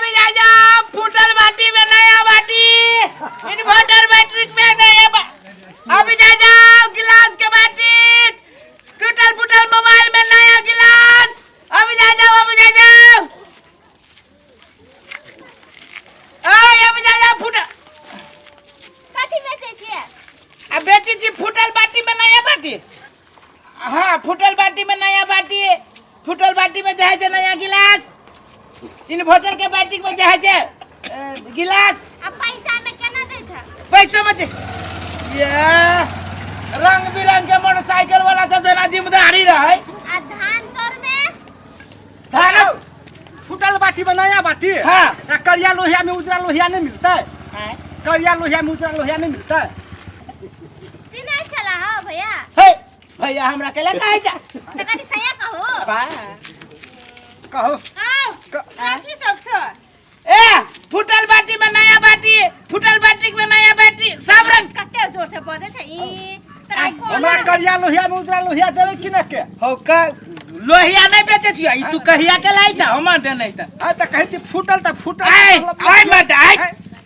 अभी जा जाओ फूटल बाटी में नया बाटी इन्वर्टर बैटरी में नया अभी जा जाओ गिलास के बाटी टूटल फूटल मोबाइल में नया गिलास अभी जा जाओ अभी जा जाओ ए अभी जा जाओ फूटल कथी बेचै छियै? आ बेचै छी फूटल बाटी में नया बाटी। हाँ, फूटल बाटी में नया बाटी, फूटल बाटी में जे है से नया गिलास, इन्वर्टर के बाटी में जे है से गिलास। आ पैसा में केना दै छ? पैसा में ये रंग बिरंग के मोटरसाइकिल वाला सब जेना जिम्मेदारी रहे। आ धान चाउर में? धान फूटल बाटी में नया बाटी। हाँ। आ करिया लोहिया में उजरा लोहिया नहीं मिलता है? हाँ। करिया लोहिया में उजरा लोहिया नहीं मिलता है? चिन्है छला हो भैया? हे भैया, हमरा केला कहै जा? तऽ कनि सही कहू। बा। कहो। आउ। कथी सब छ? ए फूटल बाटी में नया बाटी, फूटल बाटी में नया बाटी, सब रंग। कते जोर से बजै छ ई तोरा कोन? हमरा करिया लोहिया में उजरा लोहिया देबै कि न के? हो का लोहिया नहीं बेचे छियो? ई तू कहिया के लाई छ? हमर दे नहीं त। आ त कहै छी फूटल त फूटल। आय मतलब आय मत आय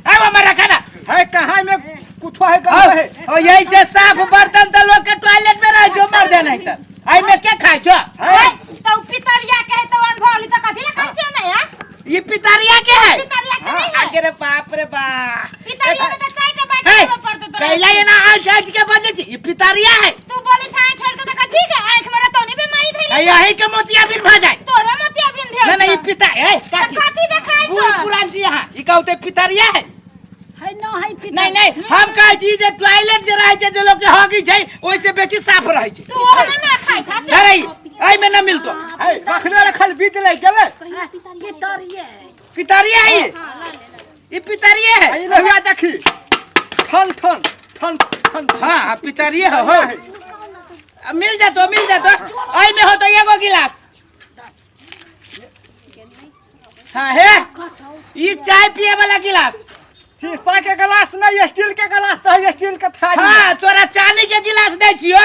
आय हमर रखा ना। है कहाँ में कुछ है कहाँ है? ओ यही से साफ बर्तन त लोग के टॉयलेट में रहे छो। मर दे नहीं त आई में के खाय छो? है। त उ पितरिया के है त अनभौली त कथी ले खाइ छियै नै है? ई पितरिया के है। पितरिया के नहीं है। आगे रे बाप रे बाप। पितरिया में त चारिटा बाटी हे देबऽ पड़तौ तोरा। कैला ये ना आज आज के बजे छी ई पितरिया है। तू बोले छ आँख छोड़ के त कथी के आँख में रतौनी बीमारी धइले? यही के मोतिया बिन भ जाए। तोरे मोतिया बिन भेल नहीं नहीं, ई छौ। पिता ए त काकी। कथी देखाइ बूढ़ छौ? पुरान छी यहाँ, ई कहते पितरिया है। है न है पिता? नहीं नहीं, हम कहै छी जे टॉयलेट जे रहै छै, जे लोग के हगी छै, ओइ से बेसी साफ रहै छै। तू ओहने ना खाइ छा से। अरे एहि में न मिलतो। है रखने रखल बीत ले गेलै। पितरिये है। पितरिया है। ई पितरिया है। ई लोहिया देखी ठन ठन ठन ठन। हाँ हाँ, पितरिया है हो। अब मिल जातो, मिल जातो। एहि में हो तो एगो गिलास। हाँ हे ई चाय पिए वाला गिलास। शीशा के गिलास नहीं, स्टील के गिलास तो है, स्टील के थाली। हाँ, तोरा चांदी के गिलास दै छियो,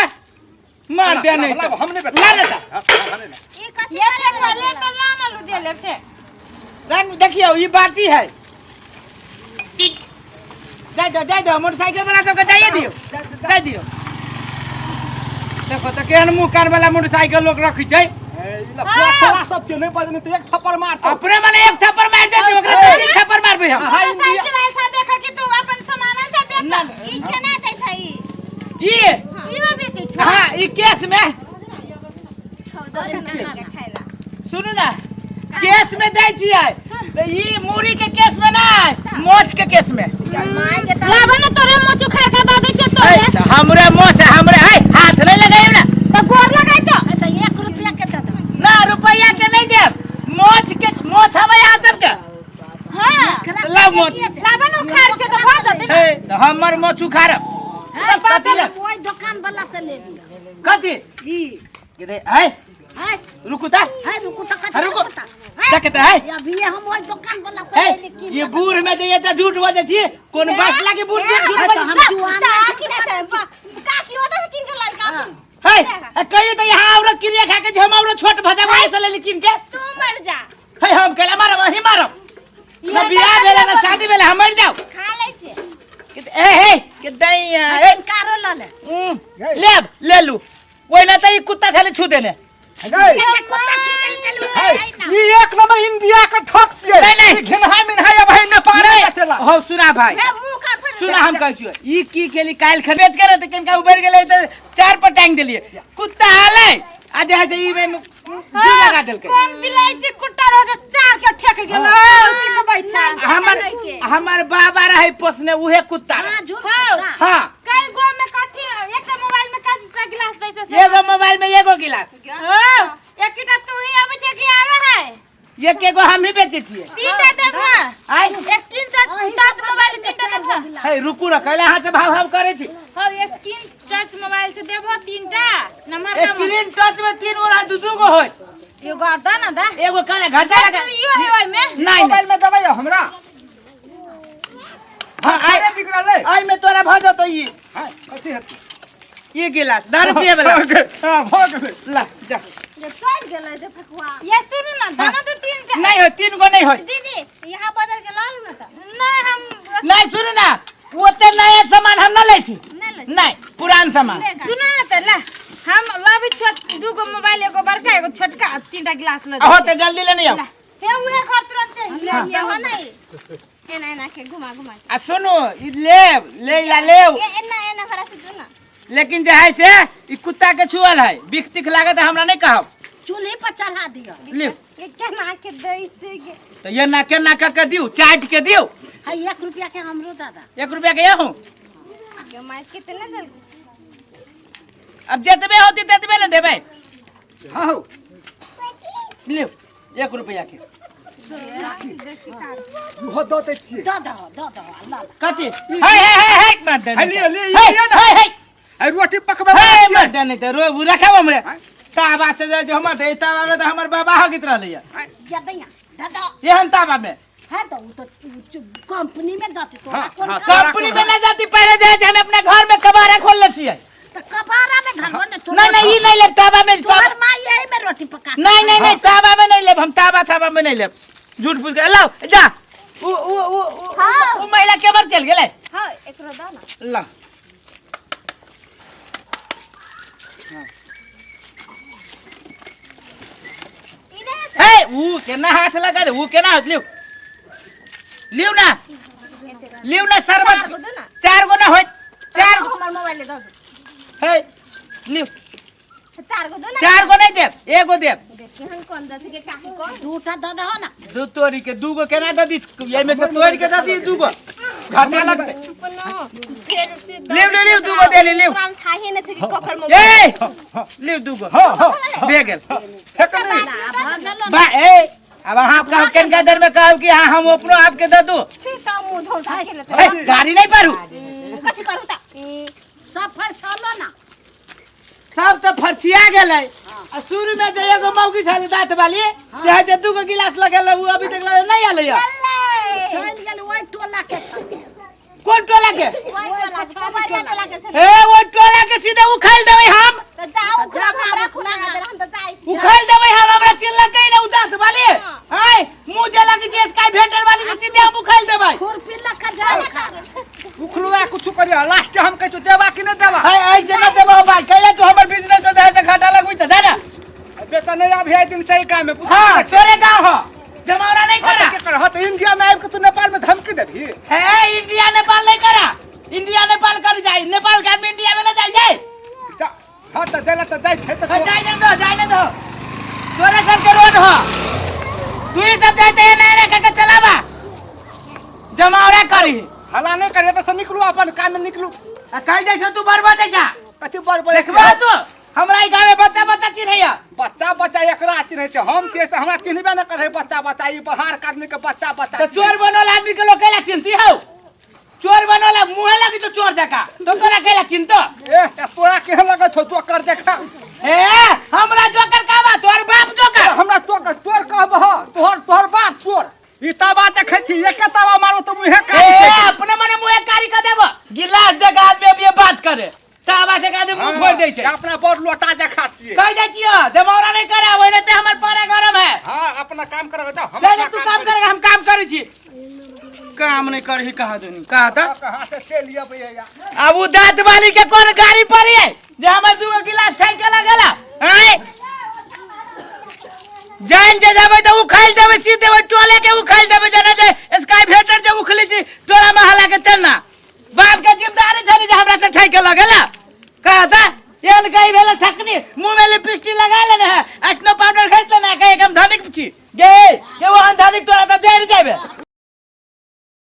मार दे नहीं लाब, तो। हम नहीं ला रे ता। ई कथी ये करे ले वाला ले त ला ना लू दे लेब से। रंग देखियो, ई बाटी है। जाय दो, जाय दो, मोटरसाइकिल वाला सबके जाइए दियो, जाय दियो। देखो तो केहन मुंह कान वाला मोटरसाइकिल लोग रखै छै। थोड़ा सब छै नहीं बजने तो एक थप्पड़ मारतो। अपने मने एक थप्पड़ मार देते, ओकरा तो तीन थप्पड़ मारबै हम। हाँ, इंडिया। साइकिल आयल छा देख कि तू अपन सामान छा बेच। ना, ई केना दै छै ई? ई ई में बेचै छौ? हाँ, ई केस में। दे ना हमरा खाइ ला। सुनू ना, केस में दै छियै तऽ ई मूड़ी के केस में नहि, मोछ के केस में। माय के त लाबे ना तोरे मोच उखाड़ के दे दै छियै तोरे। ऐ, तऽ हमरे मोछ है, हमरे है हाथ नहीं लगाइब ना। त गोर लगाइ त। तऽ 1 रुपया के दे दे। ना, रुपया के नहीं देब, मोछ के मोछ हवे यहाँ सबके। हां। लाओ मोछ। लाबे ना उखाड़ के त भऽ जेतै। हे, तऽ हमर मोछ उखाड़ब? तऽ कथी ले? ओहि दोकान वाला से ले लिअ। कथी? ई। के दे, है है। रुकू ता। है रुकू त कथी? रुकू। रुकू त है। देखते है। अभी हम ओहि दोकान वाला से है ले ली की। ये बूढ़ में जे ये त झूठ बजै छी, कोन बस लागी बूढ़ झूठ झूठ है, बजै तऽ हम छी? जुआन तऽ में की नहि छै काकी ओतऽ से कीन के लाइल काकी। है आ कहियो त यहाँ औरो क्रिया खा के जे हम औरो छोट भजा वही से ले ली कीन के। तू मर जा। है हम केला मारब, अहीं मारब ना। बियाह भेला ना शादी भेला, हम मर जाओ। खा लै छै। के ए हे के दैया ए। कारो ल ले। लेब ले लू, ओहिना त ई कुत्ता छले छू देने। नहीं। के कुत्ता छू देल के लू है, है ना। ई एक नंबर इंडिया के ठक छियै। नहीं, नहीं। ई घिनहा मिनहा अब है नेपाल नहीं, में चला। हो सुना भाई। हे मुंह कान फाड़। सुना, हम कहै छियो ई की केली, काल्हि खन बेच के रहते कनिका उबरि गेलै तऽ चार पर टांगि देलियै, कुत्ता आलै आ जे है से ई में जीव लगा देलकै। कोन बिलायती कुत्ता रह जे चार के ठेक गेलो सिखबै छै? हमर हमर बाबा रहै पोसने उहे कुत्ता रहै। हां, झूठ हाँ। कुत्ता। हाँ। कई गो में कथी एकटा मोबाइल में कई गिलास दै छै से? एगो मोबाइल में एगो गिलास। हाँ, एकटा तू ही आबै छै कि आरो है? एक एगो हम ही बेचै छियै। तीनटा देब ना। आइ स्क्रीन टच मोबाइल तीनटा देब ना। हे रुकू न, कैला अहाँ से भाव भाव करै छी? हौ, स्क्रीन टच मोबाइल से देबो तीनटा नंबर का। स्क्रीन टच में तीन गो रह, दू दू गो होय। एगो आर दा ना दा। एगो काला घंटा लगा। इहो है ओइ में। नहीं नहीं। मोबाइल में दबाई हमरा। हाँ, अरे बिगड़ल है। आई में तोरा भऽ जतौ ई। हाँ, कथी हेतै? ई गिलास दारू पिए वाला। हां, भऽ गेलै। ला जा। जे चल गेलै जे फकुआ। ये सुनू ना, दाना तो तीन टा। नहीं हो, तीन गो नहीं हो। दीदी, यहाँ बदल के ला लू ना त। नहीं हम नहीं, सुनू ना, ओते नया सामान हम न लै छी। नहीं लै छी। नहीं, पुरान सामान। सुनू ना त ला, हम लाबै छियो दूगो मोबाइल, एगो बड़का एगो छोटका, आ तीनटा गिलास ल। हो ते जल्दी लेने आओ। हे उहे घर तुरंते। ले लिया हो नहीं, एना एना के घुमा घुमा के। आ सुनू, ई लेब ले ला लेब। ए एना एना भरा से दू ना। लेकिन जे है से ई कुत्ता के छुअल है, बिख तिख लागत है, हमरा नहीं कहब। चूल्ही पर चढ़ा दियो। लियो। ये केना के दै छै गे? तो ये ना के ना के दियो, चाट के दियो। है 1 रुपया के हमरो दादा। 1 रुपया के यहूं। गे माय, कितने दल? अब जतबे होती ततबे न देबै। हाँ हौ। लियो 1 रुपया के। इहो दऽ दै छियै। दऽ दहो, दऽ दहो, अल्लाह। कथी? हे हे हे हे, मत दे। हे, लिअ, लिअ, हे, लिअ ना। हे हे। है रोटी पकबै। हे, मत दे, नहीं तो रो रखब हमरे ताबा से जे हमर दे ताबा में तो हमर बाबा हगित रहलैया। या दैया, दऽ दहो। एहन ताबा में। है तो उ तो कंपनी में दते तो। हाँ, कोन हाँ, काम? कंपनी में ना जाती, पहले जाए हम अपने घर में कबाड़ा खोल ले छियै। तो कबाड़ा में धरबो ने तो। नहीं नहीं, ई नहीं लेब ताबा में। तोहर माँ यही में रोटी पका के। नहीं नहीं नहीं, ताबा में नहीं लेब हम, ताबा छाबा में नहीं लेब। झूठ फूस के लाओ जा। उ उ उ उ हाँ। उ महिला केमर चल गेलै? हाँ, एकरो दो ना। ला। इधर। हे, उ केना हाथ लगा दे, उ केना हाथ? लिउ, लिउ ना, लिउ ना शरबत। चार गो दो ना। चार गो ना होय, चार गो। हमर मोबाइल दो। हे, लिउ। चार गो दो ना। चार गो नहीं देब, एगो देब। देखी हम कौन दस के काहे कौन। दू टा दऽ दहो ना। दू तोरी के, दू गो केना दऽ दी? एहिमे से तोड़ि के दऽ दी दू गो, घाटा लगतै। अपनो फेर से दो। लिउ, लिउ, लिउ, दू गो देली, लिउ। पुरान थाहे न छै कि ककर मोबाइल। ए, लिउ दू गो। हाँ हाँ। भे गेल। फेकली। भऽ गेलो। बा ए, अब अहाँ कहब केनका देर में कहब कि हाँ हम अपनो आपके दऽ दू। छी त मुंह धौसा के लेते। ए, गाड़ी नहीं पारू। कथी करू त? सफर छलो ना। सब तऽ फरसिया गेलै आ शुरू में जे एगो मौगी छलै दाँत वाली, जे है से दू गो गिलास लगेल, उ अभी तक नहीं आलै। चलि गेल, ओहि टोला के छल। कोन टोला के? ओइ टोला के, कबरिया टोला के छलै। ए, ओइ टोला के सीधे उखाड़ि देबै हम। त जाऊ, त जाऊ, हमरा खुला ना दे, हम त जाइ छी। उखाड़ि देबै हम, हमरा चिल्लकै ने उ दाँत वाली। आय मुंह जे लगै छै स्काई भेंटर वाली से सीधे हम उखाड़ि देबै। खुरपी लऽ कऽ जाउ खा। उखलुआ कुछ करिया, लास्ट हम कहै छियौ, देबा कि नहि देबा? है, ऐसे न देबो भाई, कैला तू हमर बिजनेस में जाय से घाटा लगबै छै, जा ना। बेचा नहीं आबि है दिन सही काम में। हां, तोरे गांव हो, जमावड़ा नहीं करा। के कर? हाँ, तो इंडिया में आबि के तू नेपाल में धमकी देबही? है, इंडिया नेपाल नहीं करा, इंडिया नेपाल कर जाए, नेपाल के आदमी इंडिया में न जाय जाय। जा, हाँ तऽ जाय तऽ जाइ छै तऽ। है, जाय ने दो, जाय ने दो, तोरे सब के रोड हो, तू ही सब जाय ते नहीं रख के चलावा, जमावड़ा करी। हला नहि करिए तऽ से निकलू, अपन काम में निकलू। आ कहि जाइ छौ तू बर्बाद छै। कथी बड़ बड़? देखबा तू, हमरा ई गाँव में बच्चा बच्चा चिन्हैया। बच्चा बच्चा एकरा चिन्है छै, हम छियै से हमरा चिन्हबे नहि करै बच्चा बच्चा। ई बाहर के आदमी के बच्चा बच्चा। तो चोर बनल आदमी के लोग कैला चिन्हती हौ? चोर बनल मुँहे लगी तो चोर जका तो तोरा कैला चिन्हतो? ए, तोरा केहन लगत हौ जोकर देखा? ए, हमरा जोकर का बा, तोर बाप जोकर। हमरा तोर तोर कहबह, तोहर तोहर बाप चोर। ई तावा देखै छी, एके तावा मारू तऽ मुँहे ए कारी। अपने मने मुँहे कारी कर देबो। गिलास जगह आदमी अब ये बात करे, तावा से आदमी मुंह फोड़ दै छै। अपना बड़ लोटा देखा छियै। कहि दै छियो जमावड़ा नहीं करे, ओहिने ते हमर पारा गरम है। हाँ, अपना काम कर जाओ, हम ले जा अपना तू काम करै। करेगा, हम काम करै छी, काम नहीं करही। कहाँ दुनी कहाँ था? कहाँ से चलि अबै या। अब उ दांत वाली के कोन गाड़ी पड़ी है जे हमर दूगो गिलास ठाइ के लगेला? आय जान जे जाबै तऽ उखाड़ि देबै सीधे ओहि टोले के, उखाड़ि देबै जेना जे स्काई भेटर जे उखली छी टोला महला के तेना। बाप के जिम्मेदारी छली जे हमरा से ठाइ के लगेला। कहा था एहन कही भेल ठकनी, मुंह में लिपस्टिक लगा लेने है, स्नो पाउडर घस लेने है, कहे हम धनिक छी गे के। वो धनिक तोरा तऽ जरि जेबे।